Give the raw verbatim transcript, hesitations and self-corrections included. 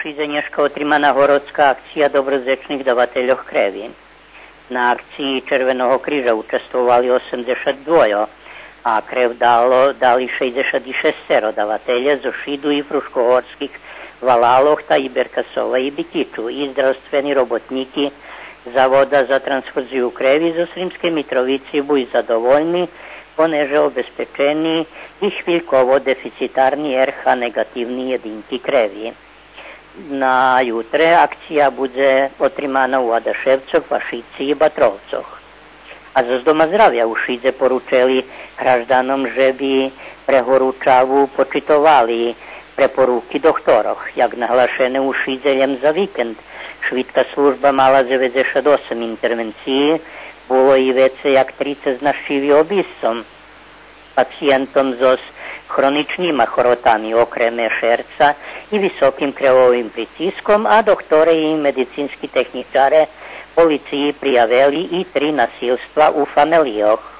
Шидзе нєшка отримана городска акция доброзечних давательох креви. На акциї Червеного крижа участвовали осемдзешат двойо, а крев дало, дали шейдзешат и шесцеро давателє зо Шиду и Фрушкогорских валалох, та и Беркасова и Битичу, и здравствени роботнїки Завода за трансфузию креви зоз Сримскей Митровици були задовольни, понеже обезпечени и хвильково дефицитарни Р Х негативни єдинки креви. На ютре акция будзе отримана у Адашевцох, Вашици и Батровцох. А зоз Дома здравя у Шидзе поручели гражданом же би пре горучаву почитовали препоруки дохторох. Як наглашене у Шидзе, лєм за викенд швидка служба мала дзеведзешат осем интервенциї, було и вецей як трицец нащиви обисцом пациєнтом зоз хроничнима хоротами, окреме шерца и високим кревовим прициском, а дохторе и медицински технїчаре полициї приявели и три насилства у фамелийох.